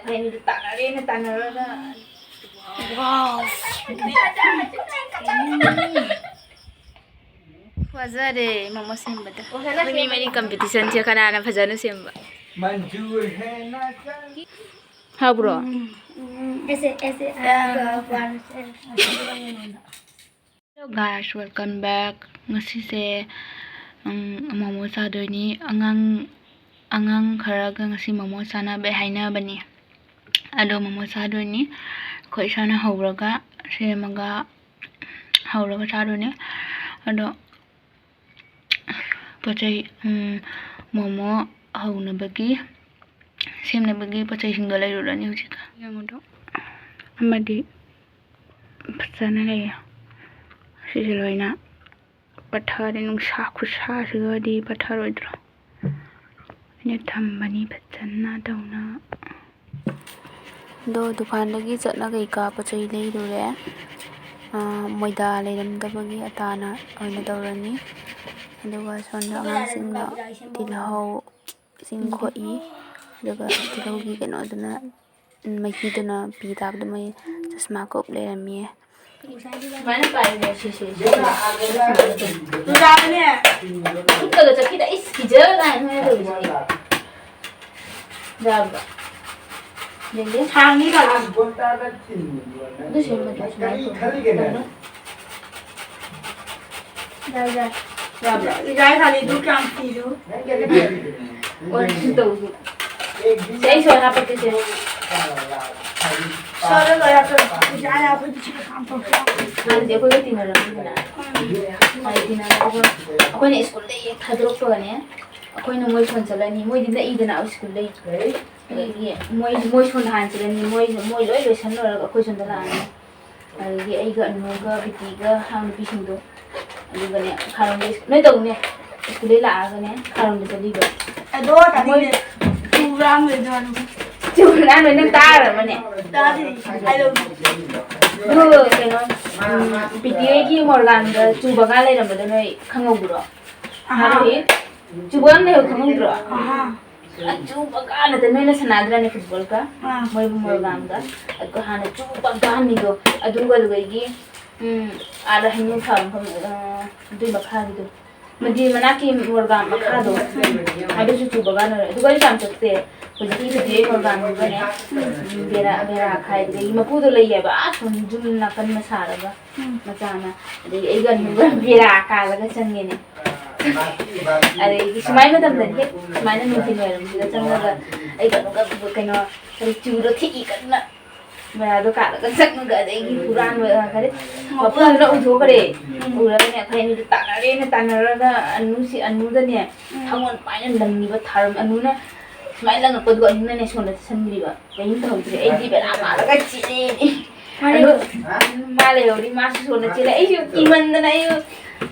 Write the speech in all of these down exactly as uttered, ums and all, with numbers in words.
ꯑꯩꯅ ꯇꯥꯟꯅꯔꯦꯅ ꯇꯥꯟꯅꯔꯒ꯫ ꯋꯥꯖꯔꯦ ꯃꯣꯃꯣ ꯁꯦꯝꯕꯗ꯫ ꯑꯩꯈꯣꯏ ꯃꯤ ꯃꯔꯤ ꯀꯝꯄꯤꯇꯤꯁꯟꯁꯦ ꯀꯅꯥꯅ ꯐꯖꯅ ꯁꯦꯝꯕ꯫ ꯍꯥꯎꯕ꯭ꯔꯣ? ꯑꯦꯁꯦ ꯑꯦꯁꯦ꯫ Hello guys, welcome back. ꯉꯁꯤꯁꯦ ꯎꯝ, ꯃꯣꯃꯣ ꯆꯥꯗꯣꯏꯅꯤ꯫ ꯑꯉꯥꯡ ꯑꯉꯥꯡ ꯈꯔꯒ ꯉꯁꯤ ꯃꯣꯃꯣ ꯆꯥꯅꯕ ꯍꯥꯏꯅꯕꯅꯤ꯫ ꯑꯗꯣ ꯃꯣꯃꯣ ꯆꯥꯗꯣꯏꯅꯤ꯫ ꯑꯩꯈꯣꯏ ꯏꯁꯥꯅ ꯍꯧꯔꯒ ꯁꯦꯝꯃꯒ ꯍꯧꯔꯒ ꯆꯥꯗꯣꯏꯅꯤ꯫ ꯑꯗꯣ ꯄꯣꯠ ꯆꯩ ꯎꯝ, ꯃꯣꯃꯣ ꯍꯧꯅꯕꯒꯤ ꯁꯦꯝꯅꯕꯒꯤ ꯄꯣꯠ ꯆꯩꯁꯤꯡꯗꯣ ꯂꯩꯔꯨꯔꯅꯤ ꯍꯧꯖꯤꯛ꯫ ꯌꯦꯡꯉꯨꯗꯣ꯫ ꯑꯃꯗꯤ ꯐꯖꯅ ꯂꯩꯌꯦ꯫ ꯁꯤꯁꯦ ꯂꯣꯏꯅ ꯄꯠꯊꯔꯦ꯫ ꯅꯨꯡꯁꯥ ꯈꯨꯠꯁꯥꯁꯤꯒꯗꯤ ꯄꯠꯊꯔꯣꯏꯗ꯭ꯔꯣ? ꯑꯩꯅ ꯊꯝꯕꯅꯤ ꯐꯖꯅ ꯇꯧꯅ꯫ ꯑꯗꯣ ꯗꯨꯀꯥꯟꯗꯒꯤ ꯆꯠꯂꯒ ꯀꯩꯀꯥ ꯄꯣꯠ ꯆꯩ ꯂꯩꯔꯨꯔꯦ꯫ ꯑꯥ, ꯃꯣꯏꯗꯥ ꯂꯩꯔꯝꯗꯕꯒꯤ ꯑꯇꯥꯅ ꯑꯣꯏꯅ ꯇꯧꯔꯅꯤ꯫ ꯑꯗꯨꯒ ꯁꯣꯝꯗ ꯑꯉꯥꯡꯁꯤꯡꯅ ꯇꯤꯜꯍꯧ ꯏꯁꯤꯡ ꯈꯣꯛꯏ꯫ ꯑꯗꯨꯒ ꯇꯤꯜꯍꯧꯒꯤ ꯀꯩꯅꯣꯗꯨꯅ, ꯃꯍꯤꯗꯨꯅ ꯄꯤ ꯇꯥꯕꯗ ꯃꯣꯏ ꯆꯁꯃꯥ ꯀꯨꯞ ꯂꯩꯔꯝꯃꯤ꯫ ꯁꯨꯃꯥꯏꯅ ꯄꯥꯏꯔꯤꯅꯦ ꯁꯤꯁꯦ, ꯁꯤꯁꯦ꯫ ꯔꯨꯗꯥꯅꯦ꯫ ꯈꯨꯠꯇꯒ ꯆꯠꯈꯤꯗ ꯏꯁ ꯀꯤꯖꯔ ꯀꯥꯏꯅ ꯅꯣꯏꯅ ꯇꯧꯔꯤꯁꯦ꯫ ꯌꯥꯕ꯭ꯔꯣ? ꯌꯦꯡꯒꯦ꯫ ꯁꯥꯡꯅꯤ ꯀꯥꯏꯅ꯫ ꯑꯗꯨ ꯁꯦꯝꯕꯗꯤ ꯁꯨꯃꯥꯏꯅ ꯇꯧꯕ꯫ ꯌꯥꯏ, ꯌꯥꯏ꯫ ꯌꯥꯕ꯭ꯔꯣ? ꯌꯥꯏ, ꯈꯥꯂꯤ, ꯑꯗꯨ ꯀꯌꯥꯝ ꯊꯤꯔꯣ? ꯑꯣ, ꯁꯤ ꯇꯧꯁꯤ꯫ ꯁꯤ ꯑꯩ ꯁꯣꯏ ꯍꯥꯞꯄꯛꯀꯦ, ꯁꯦ꯫ ꯁꯣꯏꯔ ꯂꯣꯏꯔꯦ, ꯑꯩꯈꯣꯏ ꯌꯥꯏ, ꯑꯩꯈꯣꯏꯗꯤ ꯁꯤꯒ ꯀꯥꯝꯊꯣꯛꯀꯦ꯫ ꯍꯥꯟꯅꯗꯤ ꯑꯩꯈꯣꯏꯒ ꯇꯤꯟꯅꯔꯝꯃꯤꯗꯅ꯫ ꯎꯝ꯫ ꯍꯥꯏꯗꯤ ꯇꯤꯟꯅꯔꯒ ꯑꯩꯈꯣꯏꯅ ꯁ꯭ꯀꯨꯜꯗꯒꯤ ꯍꯦꯛ ꯊꯥꯗꯣꯔꯛꯄꯒꯅꯦ, ꯑꯩꯈꯣꯏꯅ ꯃꯣꯏ ꯁꯣꯟ ꯆꯠꯂꯅꯤ, ꯃꯣꯏꯗꯤ ꯅꯛꯏꯗꯅ ꯁ꯭ꯀꯨꯜꯗꯒꯤ꯫ ꯑꯗꯒꯤ ꯃꯣꯏ, ꯃꯣꯏ ꯁꯣꯝꯗ ꯍꯥꯟꯅ ꯆꯠꯂꯅꯤ, ꯃꯣꯏ, ꯃꯣꯏ ꯂꯣꯏ ꯂꯣꯏꯁꯟ ꯂꯣꯏꯔꯒ ꯑꯩꯈꯣꯏ ꯁꯣꯝꯗ ꯂꯥꯛꯑꯅꯤ꯫ ꯑꯗꯒꯤ ꯑꯩꯒ ꯑꯅꯨꯒ ꯕꯤꯇꯤꯒ ꯍꯥꯡ ꯅꯨꯄꯤꯁꯤꯡꯗꯣ, ꯑꯗꯨꯒꯅꯦ ꯈꯥꯔꯣꯝꯗ ꯁ꯭ꯀꯨꯜ ꯂꯣꯏ ꯇꯧꯅꯦ꯫ ꯁ꯭ꯀꯨꯜꯗꯩ ꯂꯥꯛꯑꯒꯅꯦ ꯈꯥꯔꯣꯝꯗ ꯆꯠꯂꯤꯕ꯫ ꯑꯗꯣ ꯇꯥꯅꯤꯡꯗꯦ꯫ ꯆꯨꯔꯥꯡꯗꯣꯏꯗꯣ ꯑꯗꯨꯝ꯫ ꯆꯨꯔꯥꯡꯗꯣꯏ ꯅꯪ ꯇꯥꯔꯕꯅꯦ? ꯇꯥꯗꯦ꯫ ꯍꯥꯏꯔꯛꯑꯣ꯫ ꯑꯗꯨ ꯀꯩꯅꯣ, ꯎꯝ, ꯕꯤꯇꯤ ꯍꯣꯏꯒꯤ ꯃꯣꯔꯒꯥꯟꯗ ꯆꯨꯕ ꯉꯥ ꯂꯩꯔꯝꯕꯗꯣ ꯅꯣꯏ ꯈꯪꯍꯧꯕ꯭ꯔꯣ? ꯑꯍꯥ꯫ ꯍꯥ, ꯔꯣꯍꯤꯠ? ꯆꯨꯕ ꯉꯥ ꯂꯩꯍꯧ ꯈꯪꯍꯧꯗ꯭ꯔꯣ? ꯑꯍꯥ꯫ ꯑꯆꯨꯕ ꯀꯥꯟꯅꯗ ꯅꯣꯏꯅ ꯁꯥꯟꯅꯗ꯭ꯔꯅꯦ ꯐꯨꯠꯕꯣꯜꯒ? ꯑꯥ꯫ ꯃꯣꯏꯕꯨ ꯃꯣꯔꯒꯥꯝꯒ꯫ ꯑꯗꯨꯒ ꯍꯥꯟꯅ ꯆꯨꯕ ꯀꯥꯟꯅꯤꯗꯣ꯫ ꯑꯗꯨꯒ ꯑꯗꯨꯗꯒꯤ, ꯎꯝ, ꯑꯥꯗ ꯍꯩꯅꯧ ꯊꯥꯕ ꯃꯐꯝ, ꯑ, ꯑꯗꯨꯏ ꯃꯈꯥꯒꯤꯗꯣ꯫ ꯃꯟꯗꯤꯔ ꯃꯅꯥꯛꯀꯤ ꯃꯣꯔꯒꯥꯝ ꯃꯈꯥꯗꯣ꯫ ꯑꯗꯨꯁꯨ ꯆꯨꯕ ꯀꯥꯟꯅꯔꯦ꯫ ꯑꯗꯨꯒ ꯑꯩꯁꯨ ꯌꯥꯝ ꯆꯠꯇꯦ꯫ ꯍꯧꯖꯤꯛꯀꯤ ꯍꯧꯖꯤꯛ ꯑꯩ ꯃꯣꯔꯒꯥꯝꯗꯨꯒꯅꯦ, ꯎꯝ, ꯕꯦꯔꯥ, ꯕꯦꯔꯥ ꯈꯥꯏꯕꯗꯒꯤ ꯃꯄꯨꯗꯣ ꯂꯩꯌꯦꯕ꯫ ꯑꯥ ꯁꯣꯝ ꯌꯨꯝ ꯅꯥꯀꯟ ꯃꯁꯥꯔꯒ꯫ ꯎꯝ꯫ ꯃꯆꯥꯅ꯫ ꯑꯗꯒꯤ ꯑꯩꯒ ꯑꯅꯨꯒ ꯕꯦꯔꯥ ꯀꯥꯜꯂꯒ ꯆꯪꯉꯦꯅꯦ꯫ ꯑꯗꯩꯗꯤ ꯁꯨꯃꯥꯏꯅ ꯃꯇꯝꯗꯗꯤ ꯍꯦꯛ ꯁꯨꯃꯥꯏꯅ ꯅꯨꯡꯊꯤꯜ ꯋꯥꯏꯔꯝꯁꯤꯗ ꯆꯪꯉꯒ ꯑꯩꯒ ꯑꯅꯨꯒ ꯀꯩꯅꯣ ꯆꯨꯗꯣ ꯊꯤꯛꯏ ꯀꯟꯅ꯫ ꯕꯦꯔꯥꯗꯣ ꯀꯥꯜꯂꯒ ꯆꯪꯉꯒ ꯑꯗꯩꯗꯤ ꯍꯨꯔꯥꯟꯕ, ꯀꯔꯤ, ꯃꯄꯨꯗꯨꯅ ꯎꯊꯣꯛꯈ꯭ꯔꯦ꯫ ꯎꯔꯒꯅꯦ ꯑꯩꯈꯣꯏ ꯑꯅꯤꯗꯣ ꯇꯥꯟꯅꯔꯦꯅ ꯇꯥꯟꯅꯔꯒ ꯑꯅꯨꯁꯤ, ꯑꯅꯨꯗꯅꯦ ꯊꯥꯡꯒꯣꯟ ꯄꯥꯏꯅ ꯂꯪꯉꯤꯕ ꯊꯥꯔꯝ-, ꯑꯅꯨꯅ ꯁꯨꯃꯥꯏꯅ ꯂꯪꯉꯛꯄꯗꯨꯒ ꯑꯅꯨꯅꯅꯦ ꯁꯣꯝꯗ ꯆꯠꯁꯟꯈ꯭ꯔꯤꯕ꯫ ꯀꯔꯤꯝ ꯇꯧꯍꯧꯗ꯭ꯔꯦ꯫ ꯑꯩꯗꯤ ꯕꯦꯔꯥ ꯀꯥꯜꯂꯒ ꯆꯦꯜꯂꯦ꯫ ꯃꯥꯅꯦ꯫ ꯑꯗꯨ ꯃꯥ ꯂꯩꯍꯧꯔꯤ, ꯃꯥꯁꯨ ꯁꯣꯟꯅ ꯆꯦꯜꯂꯦ꯫ ꯑꯩꯁꯨ ꯀꯤꯃꯟꯗꯅ ꯑꯩꯁꯨ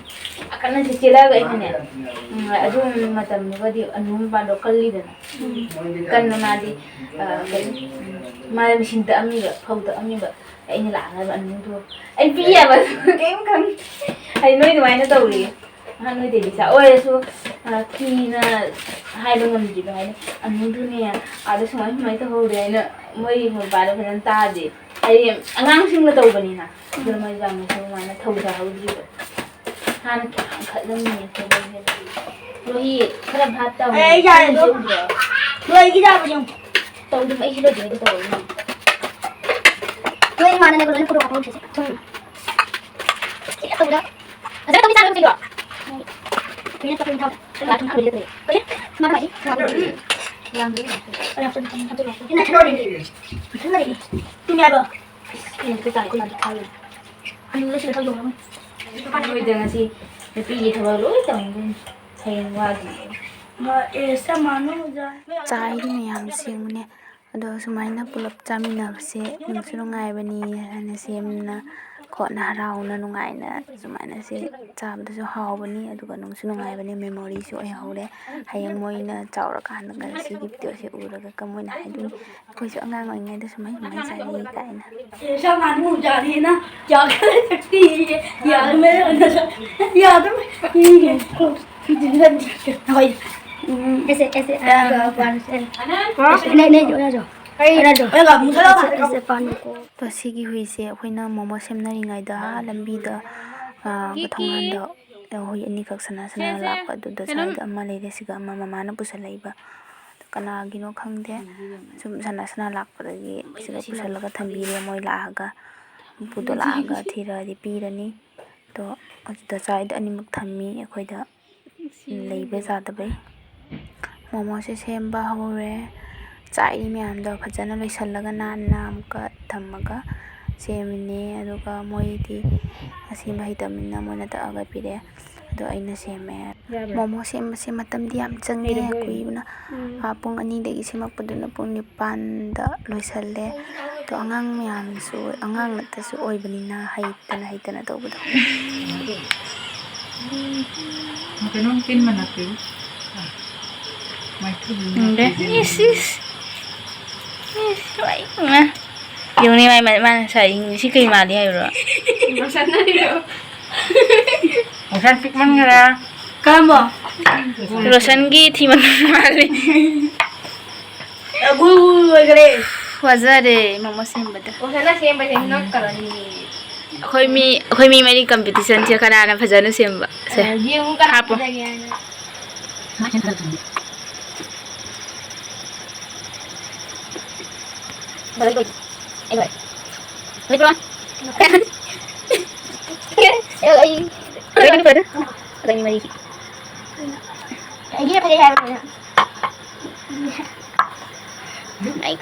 ꯑꯀꯟꯅꯁꯨ ꯆꯦꯜꯂꯛꯑꯒ ꯑꯩꯅꯅꯦ, ꯎꯝ, ꯑꯗꯨ ꯃꯇꯝꯗꯨꯒꯗꯤ ꯑꯅꯨ ꯃꯄꯥꯟꯗꯣ ꯀꯜꯂꯤꯗꯅ꯫ ꯎꯝ꯫ ꯀꯟꯅ ꯃꯥꯗꯤ, ꯑ, ꯀꯔꯤ, ꯎꯝ, ꯃꯥ ꯃꯦꯆꯤꯟ ꯇꯛꯑꯝꯃꯤꯕ, ꯐꯧ ꯇꯛꯑꯝꯃꯤꯕ꯫ ꯑꯩꯅ ꯂꯥꯛꯑꯒ ꯑꯅꯨꯗꯣ ꯑꯩ ꯄꯤꯌꯦꯕ꯫ ꯀꯩꯝ ꯈꯪ-, ꯍꯥꯏꯗꯤ ꯅꯣꯏ ꯑꯗꯨꯃꯥꯏꯅ ꯇꯧꯔꯤ꯫ ꯑꯍꯟ ꯑꯣꯏꯗꯣꯏꯗꯤ ꯁꯥ ꯑꯣꯏꯔꯁꯨ, ꯑ, ꯊꯤꯅ ꯍꯥꯏꯕ ꯉꯝꯗ꯭ꯔꯤꯕ ꯍꯥꯏꯅ, "ꯑꯅꯨꯗꯨꯅꯦ ꯑꯥꯗ ꯁꯨꯃꯥꯏ ꯁꯨꯃꯥꯏ ꯇꯧꯍꯧꯔꯦ" ꯍꯥꯏꯅ ꯃꯣꯏ ꯃꯄꯥꯗꯣ ꯐꯖꯅ ꯇꯥꯗꯦ꯫ ꯍꯥꯏꯗꯤ ꯑꯉꯥꯡꯁꯤꯡꯅ ꯇꯧꯕꯅꯤꯅ, ꯑꯗꯨꯅ ꯃꯣꯏ ꯌꯥꯝꯅꯁꯨ ꯑꯗꯨꯃꯥꯏꯅ ꯊꯧꯗꯥꯍꯧꯗ꯭ꯔꯤꯕ꯫ ꯍꯥꯟꯅ ꯀꯌꯥꯝ ꯈꯠꯂꯝꯃꯤ ꯈꯣꯠꯂꯝꯃꯤ꯫ ꯔꯣꯍꯤ, ꯈꯔ ꯚꯥꯞ ꯇꯧ꯫ ꯑꯦ, ꯌꯥꯔꯦ ꯑꯗꯣ꯫ ꯎꯗ꯭ꯔꯣ? ꯂꯣꯏꯒꯤꯗꯕꯅꯤ ꯌꯦꯡꯉꯨ꯫ ꯇꯧꯗꯕ ꯑꯩꯁꯨ ꯂꯣꯏꯗ꯭ꯔꯤꯉꯩꯗ ꯇꯧꯔꯛꯏꯅꯦ꯫ ꯅꯣꯏ ꯏꯃꯥꯅꯅꯦ ꯂꯣꯏꯅ ꯄꯨꯔꯛꯑꯣ ꯍꯥꯏꯔꯤꯁꯦ꯫ ꯊꯨꯝ꯫ ꯁꯤ ꯇꯧꯕꯗ ꯐꯖꯅ ꯇꯧꯕꯤ ꯆꯥꯅꯕ ꯀꯩꯅꯣ? ꯃꯤꯅꯠ ꯆꯠꯄ ꯊꯥꯎ꯫ ꯀꯔꯤ? ꯃꯥ ꯃꯥꯒꯤ ꯊꯥꯎ꯫ ꯌꯥꯝꯗ꯭ꯔꯤ꯫ ꯀꯔꯤ ꯍꯥꯞꯆꯤꯜꯂꯣ? ꯍꯥꯞꯆꯤꯜꯂꯣ꯫ ꯏꯟꯅ ꯊꯥꯎ꯫ ꯊꯨꯝ ꯌꯥꯕ꯭ꯔꯣ? ꯃꯤꯅꯠꯇꯨ ꯇꯥꯔꯦ, ꯑꯩꯈꯣꯏ ꯃꯥꯗꯤ ꯊꯥꯎ ꯌꯥꯝ꯫ ꯑꯂꯨꯗ ꯁꯤꯗ ꯊꯥꯎ ꯌꯥꯎꯔꯝꯃꯣꯏ꯫ ꯅꯣꯏꯗ ꯉꯁꯤ ꯅꯨꯄꯤꯒꯤ ꯊꯕꯛ ꯂꯣꯏ ꯇꯧꯅꯤꯡꯗꯣꯏꯅꯤ꯫ ꯍꯌꯦꯡ ꯋꯥꯗꯤ꯫ ꯑꯦ, ꯆꯞ ꯃꯥꯟꯅꯩ ꯑꯣꯖꯥ꯫ ꯆꯥꯏꯔꯤ ꯃꯌꯥꯝꯁꯦ ꯌꯦꯡꯉꯨꯅꯦ꯫ ꯑꯗꯣ ꯁꯨꯃꯥꯏꯅ ꯄꯨꯂꯞ ꯆꯥꯃꯤꯟꯅꯕꯁꯦ ꯅꯨꯡꯁꯨ ꯅꯨꯡꯉꯥꯏꯕꯅꯤ ꯍꯥꯏꯅ ꯁꯦꯝꯅ ꯈꯣꯠꯅ ꯍꯔꯥꯎꯅ ꯅꯨꯡꯉꯥꯏꯅ ꯁꯨꯃꯥꯏꯅ ꯁꯤ ꯆꯥꯕꯗꯁꯨ ꯍꯥꯎꯕꯅꯤ, ꯑꯗꯨꯒ ꯅꯨꯡꯁꯨ ꯅꯨꯡꯉꯥꯏꯕꯅꯤ, memoryꯁꯨ ꯑꯣꯏꯍꯧꯔꯦ꯫ ꯍꯌꯦꯡ ꯃꯣꯏꯅ ꯆꯥꯎꯔꯀꯥꯟꯗꯒ ꯁꯤꯒꯤ videoꯁꯦ ꯎꯔꯒ ꯀ-, ꯃꯣꯏꯅ ꯍꯥꯏꯗꯣꯏꯅꯤ, "ꯑꯩꯈꯣꯏꯁꯨ ꯑꯉꯥꯡ ꯑꯣꯏꯔꯤꯉꯩꯗ ꯁꯨꯃꯥꯏ ꯁꯨꯃꯥꯏꯅ ꯆꯥꯏꯌꯦ" ꯀꯥꯏꯅ꯫ ꯌꯥꯗ꯭ꯔꯦ꯫ ꯍꯣꯏ꯫ ꯎꯝ, ꯑꯦꯁꯦ, ꯑꯦꯁꯦ, ꯑ, ꯑ, ꯑ, ꯑ, ꯑ, ꯅꯦ, ꯅꯦ, ꯌꯣ, ꯌꯣ, ꯌꯣ꯫ ꯑꯩ, ꯑꯩ, ꯑꯩ, ꯑꯩ, ꯑꯩ, ꯑꯩ, ꯑꯩ, ꯑꯩ, ꯑꯩ, ꯑꯩ, ꯑꯩ, ꯑꯩ, ꯑꯩ, ꯑꯗꯣ ꯁꯤꯒꯤ ꯍꯨꯏꯁꯦ ꯑꯩꯈꯣꯏꯅ ꯃꯣꯃꯣ ꯁꯦꯝꯅꯔꯤꯉꯩꯗ ꯂꯝꯕꯤꯗ, ꯑ, ꯊꯣꯡꯒꯥꯟꯗ ꯍꯨꯏ ꯑꯅꯤꯈꯛ ꯁꯥꯟꯅ ꯁꯥꯟꯅ ꯂꯥꯛꯄ, ꯑꯗꯨꯗ ꯁ꯭ꯋꯥꯏꯗ ꯑꯃ ꯂꯩꯔꯦ, ꯁꯤꯒ ꯑꯃ ꯃꯃꯥꯅ ꯄꯨꯁꯜꯂꯛꯏꯕ꯫ ꯀꯅꯥꯒꯤꯅꯣ ꯈꯪꯗꯦ꯫ ꯁꯨꯝ ꯁꯥꯟꯅ ꯁꯥꯟꯅ ꯂꯥꯛꯄꯗꯒꯤ ꯁꯤꯗ ꯄꯨꯁꯜꯂꯒ ꯊꯝꯕꯤꯔꯦ꯫ ꯃꯣꯏ ꯂꯥꯛꯑꯒ, ꯃꯄꯨꯗꯣ ꯂꯥꯛꯑꯒ ꯊꯤꯔꯛꯑꯗꯤ ꯄꯤꯔꯅꯤ꯫ ꯑꯗꯣ ꯑꯗꯨꯗ ꯁ꯭ꯋꯥꯏꯗ ꯑꯅꯤꯃꯛ ꯊꯝꯃꯤ ꯑꯩꯈꯣꯏꯗ꯫ ꯂꯩꯕ ꯌꯥꯗꯕꯩ꯫ ꯃꯣꯃꯣꯁꯦ ꯁꯦꯝꯕ ꯍꯧꯔꯦ꯫ ꯆꯥꯛꯏ ꯃꯌꯥꯝꯗꯣ ꯐꯖꯅ ꯂꯣꯏꯁꯜꯂꯒ ꯅꯥꯟꯅ ꯑꯃꯨꯛꯀ ꯊꯝꯃꯒ ꯁꯦꯝꯃꯤꯅꯦ꯫ ꯑꯗꯨꯒ ꯃꯣꯏꯗꯤ ꯁꯦꯝꯕ ꯍꯩꯇꯕꯅꯤꯅ ꯃꯣꯏꯅ ꯇꯛꯑꯒ ꯄꯤꯔꯛꯑꯦ꯫ ꯑꯗꯣ ꯑꯩꯅ ꯁꯦꯝꯃꯦ꯫ ꯌꯥꯕ꯭ꯔꯥ? ꯃꯣꯃꯣ ꯁꯦꯝꯕꯁꯦ ꯃꯇꯝꯗꯤ ꯌꯥꯝ ꯆꯪꯉꯦ꯫ ꯍꯩꯔꯕꯣꯏ? ꯀꯨꯏꯕꯅ, ꯎꯝ꯫ ꯑꯥ, ꯄꯨꯡ ꯑꯅꯤꯗꯒꯤ ꯁꯦꯝꯃꯛꯄꯗꯨꯅ ꯄꯨꯡ ꯅꯤꯄꯥꯟꯗ ꯂꯣꯏꯁꯜꯂꯦ꯫ ꯑꯗꯣ ꯑꯉꯥꯡ ꯃꯌꯥꯝꯁꯨ, ꯑꯉꯥꯡ ꯉꯥꯛꯇꯁꯨ ꯑꯣꯏꯕꯅꯤꯅ ꯍꯩꯇꯅ ꯍꯩꯇꯅ ꯇꯧꯕꯗꯣ꯫ ꯀꯩꯅꯣꯝ ꯇꯤꯟ ꯃꯅꯥꯛꯇ ꯃꯥꯏꯊꯤꯕꯤ ꯎꯝ, ꯃꯅꯥꯛꯇ ꯏꯁ, ꯏꯁ꯫ ꯏꯁ, ꯋꯥꯏ, ꯏꯃꯥ꯫ ꯌꯦꯡꯉꯨꯅꯦ, ꯃꯥꯏ, ꯃꯥꯏ, ꯃꯥꯅ ꯁꯥꯏ, ꯁꯤ ꯀꯩ ꯃꯥꯜꯂꯤ ꯍꯥꯏꯕ꯭ꯔꯣ? ꯂꯣꯁꯟ ꯅꯠꯇꯦ꯫ ꯂꯣꯁꯟ ꯄꯤꯛꯃꯟꯈ꯭ꯔꯦ꯫ ꯀꯔꯝꯕ? ꯂꯣꯁꯟꯒꯤ ꯊꯤ ꯃꯅꯝ ꯃꯥꯜꯂꯤ꯫ ꯑ, ꯒꯨ ꯒꯨ ꯂꯣꯏꯈ꯭ꯔꯦ꯫ ꯋꯥꯖꯔꯦ ꯃꯣꯃꯣ ꯁꯦꯝꯕꯗ꯫ ꯂꯣꯁꯟꯅ ꯁꯦꯝꯕꯁꯦ ꯉꯛꯇꯕꯅꯤ꯫ ꯑꯩꯈꯣꯏ ꯃꯤ, ꯑꯩꯈꯣꯏ ꯃꯤ ꯃꯔꯤ competition ꯁꯦ ꯀꯅꯥꯅ ꯐꯖꯅ ꯁꯦꯝꯕ? ꯁꯦ, ꯑ, ꯌꯦꯡꯉꯨ ꯀꯅꯥ ꯍꯥꯞꯄꯣ꯫ ꯐꯖꯒꯦ ꯍꯥꯏꯅ꯫ ꯂꯣꯏ, ꯂꯣꯏ꯫ ꯑꯩ ꯂꯣꯏ꯫ ꯂꯣꯏꯕ꯭ꯔꯣ? ꯑꯩ, ꯑꯩ, ꯂꯣꯏꯒꯅꯤ ꯐꯔꯦ꯫ ꯂꯣꯏꯅꯤ ꯃꯔꯤꯒꯤ꯫ ꯑꯩꯒꯤꯅ ꯐꯖꯩ ꯍꯥꯏꯕꯅꯤꯅ꯫ ꯑꯩ,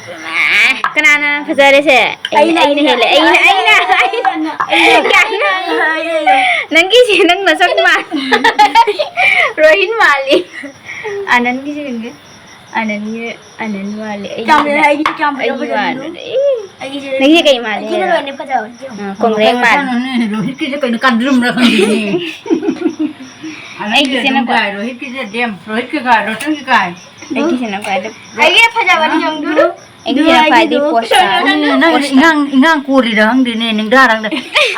ꯀꯅꯥꯅ ꯐꯖꯔꯦꯁꯦ? ꯑꯩꯅ, ꯑꯩꯅ, ꯑꯩꯅ ꯍꯦꯜꯂꯦ꯫ ꯑꯩꯅ, ꯑꯩꯅ, ꯑꯩꯅ, ꯑꯩꯅ꯫ ꯑꯩꯅ꯫ ꯅꯪꯒꯤꯁꯦ ꯅꯪ ꯅꯁꯛ ꯃꯥꯜ-, ꯔꯣꯍꯤꯟ ꯃꯥꯜꯂꯤ꯫ ꯑꯅꯟꯒꯤꯁꯨ ꯌꯦꯡꯒꯦ꯫ ꯑꯅꯟꯒꯤ, ꯑꯅꯟ ꯃꯥꯜꯂꯦ꯫ ꯑꯩꯒꯤ ꯀꯌꯥꯝ ꯐꯖꯩ, ꯑꯩꯒꯤ ꯀꯌꯥꯝ ꯐꯖꯩ, ꯑꯩꯒꯤ ꯐꯖꯩ꯫ ꯃꯥꯜꯂꯦ꯫ ꯑꯦ꯫ ꯑꯩꯒꯤꯁꯦ ꯅꯪꯒꯤꯁꯦ ꯀꯩ ꯃꯥꯜꯂꯦ? ꯑꯩꯒꯤꯅ ꯂꯣꯏꯅ ꯐꯖꯕꯅꯦ, ꯌꯦꯡꯉꯣ꯫ ꯑ, ꯀꯣꯡꯒ꯭ꯔꯦꯡ ꯃꯥꯜꯂꯦ꯫ ꯀꯩꯅꯣꯅꯦ, ꯔꯣꯍꯤꯠꯀꯤꯁꯦ ꯀꯩꯅꯣ ꯀꯥꯟꯗ꯭ꯔꯨꯝꯔ ꯈꯪꯗꯦꯅꯦ꯫ ꯑꯅꯟꯒꯤ ꯑꯩꯒꯤꯁꯤꯅ ꯑꯗꯨꯝ ꯀꯣ-, ꯀꯥꯏ, ꯔꯣꯍꯤꯠꯀꯤꯁꯦ ꯗꯦꯝ, ꯔꯣꯍꯤꯠꯀꯤ ꯀꯥꯏ, ꯔꯣꯁꯟꯒꯤ ꯀꯥꯏ꯫ ꯑꯩꯒꯤꯁꯤꯅ ꯀꯥꯏꯗ? ꯑꯩꯒꯤ ꯐꯖꯕꯅꯤ, ꯌꯦꯡꯉꯨ꯫ ꯑꯩꯒꯤꯁꯤꯅ ꯈ꯭ꯋꯥꯏꯗꯒꯤ ꯑꯩꯒꯤꯗꯣ꯫ ꯄꯣꯁ ꯇꯥꯕ꯫ ꯅꯪ, ꯅꯪ ꯄꯣꯁ ꯇꯥꯕ꯫ ꯏꯉꯥꯡ, ꯏꯉꯥꯡ ꯀꯣꯜꯂꯤꯔ ꯈꯪꯗꯦꯅꯦ, ꯅꯤꯡꯗꯥꯔ ꯈꯪꯗꯦ꯫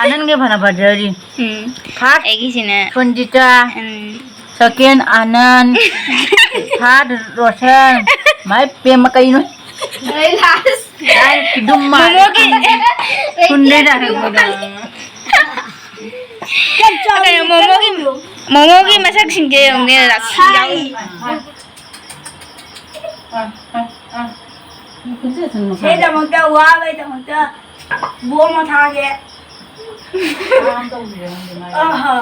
ꯑꯅꯟꯒꯤ ꯐꯅ ꯐꯖꯔꯤ꯫ ꯎꯝ꯫ First ꯑꯩꯒꯤꯁꯤꯅ ꯁꯟꯖꯤꯇꯥ꯫ ꯎꯝ꯫ Second ꯑꯅꯟ꯫ ꯊꯥꯔ ꯔꯣꯁꯟ꯫ ꯃꯥꯏ ꯄꯦꯝꯃ ꯀꯩꯅꯣ? ꯂꯥꯁ꯫ ꯗꯥꯏꯔꯦꯛ ꯐꯤꯗꯨꯝ ꯃꯥꯜꯂꯦ꯫ ꯃꯣꯃꯣꯒꯤ ꯊꯨꯟꯗꯩ ꯗꯥꯏꯔꯦꯛ ꯃꯥꯜꯂꯦ꯫ ꯀꯩꯅꯣ, ꯃꯣꯃꯣꯒꯤ, ꯃꯣꯃꯣꯒꯤ ꯃꯁꯛꯁꯤꯡꯁꯦ ꯌꯦꯡꯉꯨꯅꯦ, ꯔꯥꯁꯤ ꯌꯥꯎ-, ꯁꯥꯏ꯫ ꯏꯁꯩꯗꯃꯛꯇ ꯋꯥꯕꯩꯗꯃꯛꯇ ꯕꯣꯝ ꯑꯃ ꯊꯥꯒꯦ꯫ ꯑꯍ꯫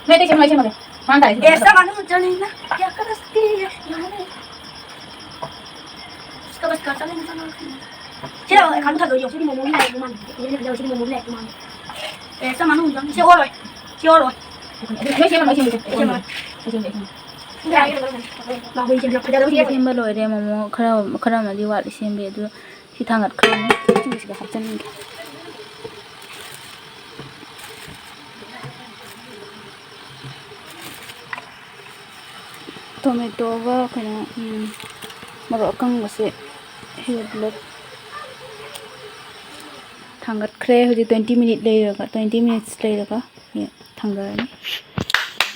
ꯅꯣꯏ ꯑꯇꯩ ꯁꯦꯝꯃꯣ, ꯑꯩ ꯁꯦꯝꯃꯒꯦ꯫ ꯃꯥꯡ ꯇꯥꯔꯦ ꯁꯤꯗꯤ꯫ ꯑꯦ, ꯆꯞ ꯃꯥꯟꯅꯩ, ꯆꯞ ꯃꯥꯟꯅꯩ꯫ ꯀꯌꯥ ꯀꯔꯁꯇꯤ ꯌꯥꯔꯦ꯫ ꯏꯁꯀ ꯕꯁ ꯀ ꯆꯠꯂꯦ, ꯆꯠꯂꯦ꯫ ꯁꯤ ꯂꯥꯎ, ꯑꯩ ꯀꯥꯡ ꯊꯥꯗꯣꯛꯑꯒꯦ꯫ ꯁꯤꯗꯤ ꯃꯣꯃꯣꯒꯤ ꯂꯥꯏꯔꯤꯛ ꯃꯥꯟꯗꯦ꯫ ꯁꯤꯗꯤ ꯃꯣꯃꯣꯒꯤ ꯂꯥꯏꯔꯤꯛ ꯃꯥꯟꯗꯦ꯫ ꯑꯦ, ꯆꯞ ꯃꯥꯟꯅꯩ, ꯁꯤ ꯑꯣꯜꯂꯣꯏ꯫ ꯁꯤ ꯑꯣꯜꯂꯣꯏ꯫ ꯅꯣꯏ ꯁꯦꯝꯃꯣ, ꯑꯩ ꯁꯦꯝꯒꯦ꯫ ꯑꯩ ꯁꯦꯝꯃꯣ꯫ ꯑꯩ ꯁꯦꯝꯒꯦ, ꯑꯩ ꯁꯦꯝꯒꯦ꯫ ꯃꯥ ꯍꯨꯏ ꯁꯦꯝꯕꯤꯔꯛꯄ ꯐꯖꯕ ꯁꯤꯗꯤ꯫ ꯁꯦꯝꯕ ꯂꯣꯏꯔꯦ꯫ ꯃꯣꯃꯣ ꯈꯔ, ꯈꯔ ꯑꯃꯗꯤ ꯋꯥꯠꯂꯤ ꯁꯦꯝꯕ, ꯑꯗꯨ ꯁꯤ ꯊꯥꯡꯒꯠꯈ꯭ꯔꯅꯤ꯫ ꯁꯤꯡꯁꯤꯒ ꯍꯥꯞꯆꯤꯟꯒꯦ꯫ ꯇꯣꯃꯦꯇꯣꯒ ꯀꯩꯅꯣ, ꯎꯝ, ꯃꯔꯣꯛ ꯑꯀꯪꯕꯁꯦ ꯁꯤꯗ ꯄꯨꯂꯞ ꯊꯥꯡꯒꯠꯈ꯭ꯔꯦ꯫ ꯍꯧꯖꯤꯛ twenty minute ꯂꯩꯔꯒ, twenty minutes ꯂꯩꯔꯒ ꯊꯥꯡꯗꯔꯅꯤ꯫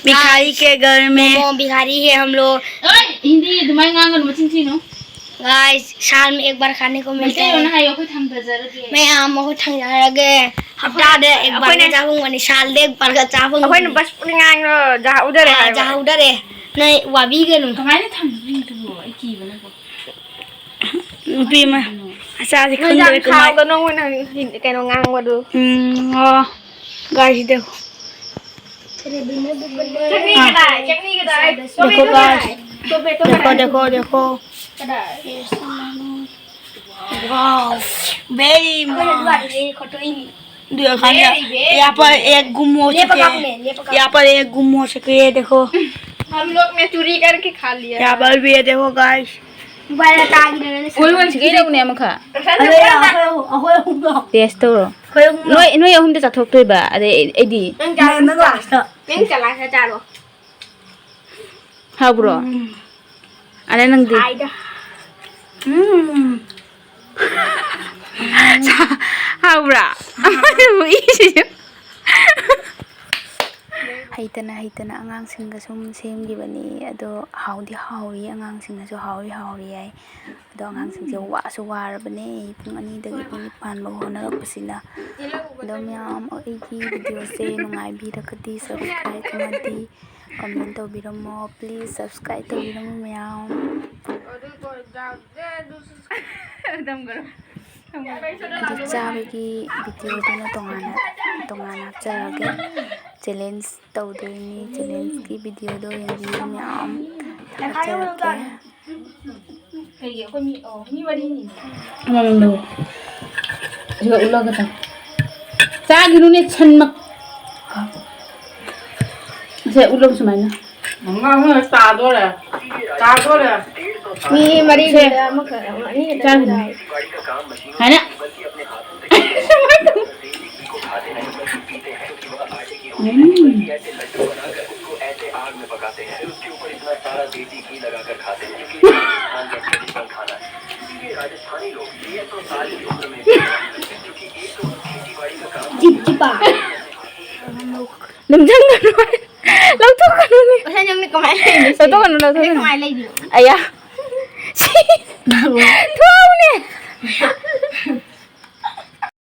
भिखारी के घर में मोमो भिखारी है हम लोग। ꯑꯣꯏ, ꯍꯤꯟꯗꯤ ꯑꯗꯨꯃꯥꯏꯅ ꯉꯥꯡꯒꯅꯨ, ꯃꯆꯤꯟ ꯊꯤꯅꯨ꯫ Guys, साल में एक बार खाने को मिलता है। ꯃꯩꯇꯩꯂꯣꯟꯅ ꯍꯥꯏꯌꯣ, ꯑꯩꯈꯣꯏ ꯊꯥꯡꯗꯖꯔꯒꯦ꯫ मैं हम लोग को ꯊꯥꯡꯗꯔꯒꯦ꯫ ꯍꯞꯇꯥꯗ एक बार ꯑꯩꯈꯣꯏꯅ ꯆꯥꯕ ꯐꯪꯕꯅꯤ, ꯁꯥꯜꯗ एक बार ꯆꯥꯕ ꯑꯩꯈꯣꯏꯅ ꯐꯪꯕꯅꯤ꯫ ꯕꯁ ꯄꯨꯔꯤ ꯉꯥꯡꯂꯣ, ꯖꯍꯥ ꯎꯗꯔꯦ ꯑꯥ, ꯍꯥꯏꯕ꯫ ꯖꯍꯥ ꯎꯗꯔꯦ꯫ ꯅꯣꯏ ꯋꯥꯕꯤꯒꯅꯨ꯫ ꯀꯃꯥꯏꯅ ꯊꯝꯗꯣꯏꯅꯣ ꯑꯗꯨꯕꯨ? ꯑꯩ ꯀꯤꯕꯅꯀꯣ꯫ ꯅꯨꯄꯤ ꯑꯃ, ꯑꯆꯥꯁꯦ ꯅꯣꯏ ꯈꯪꯗ꯭ꯔꯦ ꯌꯥꯝ ꯀꯃꯥꯏ-, ꯁꯥꯎꯒꯅꯣ, ꯅꯪ ꯀꯩꯅꯣ ꯉꯥꯡꯕꯗꯨ꯫ ꯎꯝ, ꯑꯣ, guys, देखो। चटनी कदाई, चटनी कदाई। देखो guys, देखो, देखो, देखो। Wow, very nice। देखो, यहाँ पर एक गुम हो चुके हैं। यहाँ पर एक गुम हो चुके हैं, देखो। हम लोग ने चोरी करके खा लिया। यहाँ पर भी है, देखो guys। ꯀꯣꯏ ꯋꯥꯟꯁꯤꯒꯩ ꯂꯧꯅꯦ ꯑꯃꯈꯛ꯫ ꯑꯩꯈꯣꯏ, ꯑꯩꯈꯣꯏ, ꯑꯩꯈꯣꯏ ꯑꯍꯨꯝꯗꯣ꯫ Taste ꯇꯧꯔꯣ꯫ ꯑꯩꯈꯣꯏ ꯑꯍꯨꯝꯗꯣ꯫ ꯅꯣꯏ, ꯅꯣꯏ ꯑꯍꯨꯝꯗ ꯆꯥꯊꯣꯛꯇꯣꯏꯕ, ꯑꯗꯩ ꯑꯩꯗꯤ꯫ ꯅꯪ ꯆꯥꯔꯣ꯫ ꯅꯪ ꯂꯥꯁꯇ꯫ ꯅꯪ ꯆꯥꯔꯣ꯫ ꯍꯥꯎꯕ꯭ꯔꯣ? ꯎꯝ꯫ ꯑꯗꯩ ꯅꯪꯗꯤ? ꯁꯥꯏꯗ꯫ ꯎꯝ꯫ ꯍꯥꯎꯕ꯭ꯔꯥ? ꯏꯁꯤꯁꯨ꯫ ꯍꯩꯇꯅ ꯍꯩꯇꯅ ꯑꯉꯥꯡꯁꯤꯡꯒ ꯁꯨꯝ ꯁꯦꯝꯈꯤꯕꯅꯤ꯫ ꯑꯗꯣ ꯍꯥꯎꯗꯤ ꯍꯥꯎꯏ, ꯑꯉꯥꯡꯁꯤꯡꯅꯁꯨ ꯍꯥꯎꯏ ꯍꯥꯎꯏ ꯍꯥꯏ꯫ ꯑꯗꯣ ꯑꯉꯥꯡꯁꯤꯡꯁꯦ ꯋꯥꯁꯨ ꯋꯥꯔꯕꯅꯦ, ꯄꯨꯡ ꯑꯅꯤꯗꯒꯤ ꯄꯨꯡ ꯅꯤꯄꯥꯟ ꯐꯥꯎ ꯍꯣꯠꯅꯔꯛꯄꯁꯤꯅ꯫ ꯑꯗꯣ ꯃꯌꯥꯝ, ꯑꯩꯒꯤ ꯚꯤꯗꯤꯑꯣꯁꯦ ꯅꯨꯡꯉꯥꯏꯕꯤꯔꯒꯗꯤ subscribe ꯑꯃꯗꯤ comment ꯇꯧꯕꯤꯔꯝꯃꯣ꯫ Please subscribe ꯇꯧꯕꯤꯔꯝꯃꯣ ꯃꯌꯥꯝ꯫ ꯑꯗꯨ ꯆꯥꯕꯒꯤ ꯚꯤꯗꯤꯑꯣꯗꯨꯅ ꯇꯣꯉꯥꯟꯅ, ꯇꯣꯉꯥꯟꯅ ꯍꯥꯞꯆꯔꯛꯑꯒꯦ꯫ Challenge ꯇꯧꯗꯣꯏꯅꯤ꯫ Challengeꯀꯤ ꯚꯤꯗꯤꯑꯣꯗꯣ ꯌꯦꯡꯕꯤꯌꯨ ꯃꯌꯥꯝ꯫ ꯊꯥꯒꯠꯆꯔꯛꯀꯦ꯫ ꯀꯩꯒꯤ ꯑꯩꯈꯣꯏ ꯃꯤ, ꯑꯣ, ꯃꯤ ꯃꯔꯤꯅꯤꯅꯦ꯫ ꯑꯃꯃꯝ ꯂꯧ꯫ ꯑꯗꯨꯒ ꯎꯠꯂꯒ ꯆꯥꯎ꯫ ꯆꯥꯈꯤꯅꯨꯅꯦ, ꯁꯟ ꯃꯛ-, ꯁꯦ ꯎꯠꯂꯣ ꯁꯨꯃꯥꯏꯅ꯫ ꯑꯉꯥꯡ ꯇꯥꯗꯣꯔꯦ꯫ ꯇꯥꯗꯣꯔꯦ꯫ ꯃꯤ ꯃꯔꯤ ꯁꯦ꯫ ꯂꯩꯔꯦ, ꯑꯃꯈꯛ, ꯑꯅꯤ ꯈꯛꯇ ꯆꯥꯈꯤꯅꯨ꯫ ꯉꯥꯏꯔꯦ꯫ ꯍꯥꯏꯅ꯫ ꯎꯝ꯫ ꯆꯤꯞ ꯆꯤꯄꯥ꯫ ꯅꯝꯖꯟꯒꯅꯨ꯫ ꯂꯧꯊꯣꯛꯀꯅꯨꯅꯦ꯫ ꯉꯁꯥꯏ ꯅꯪꯅ ꯀꯃꯥꯏꯅ ꯂꯩꯔꯤꯅꯣ? ꯂꯧꯊꯣꯛꯀꯅꯨ, ꯂꯧꯊꯣꯛꯀꯅꯨ꯫ ꯉꯁꯥꯏ ꯀꯃꯥꯏꯅ ꯂꯩꯔꯤꯅꯣ? ꯑꯌꯥ꯫ ꯊꯨꯅꯦ꯫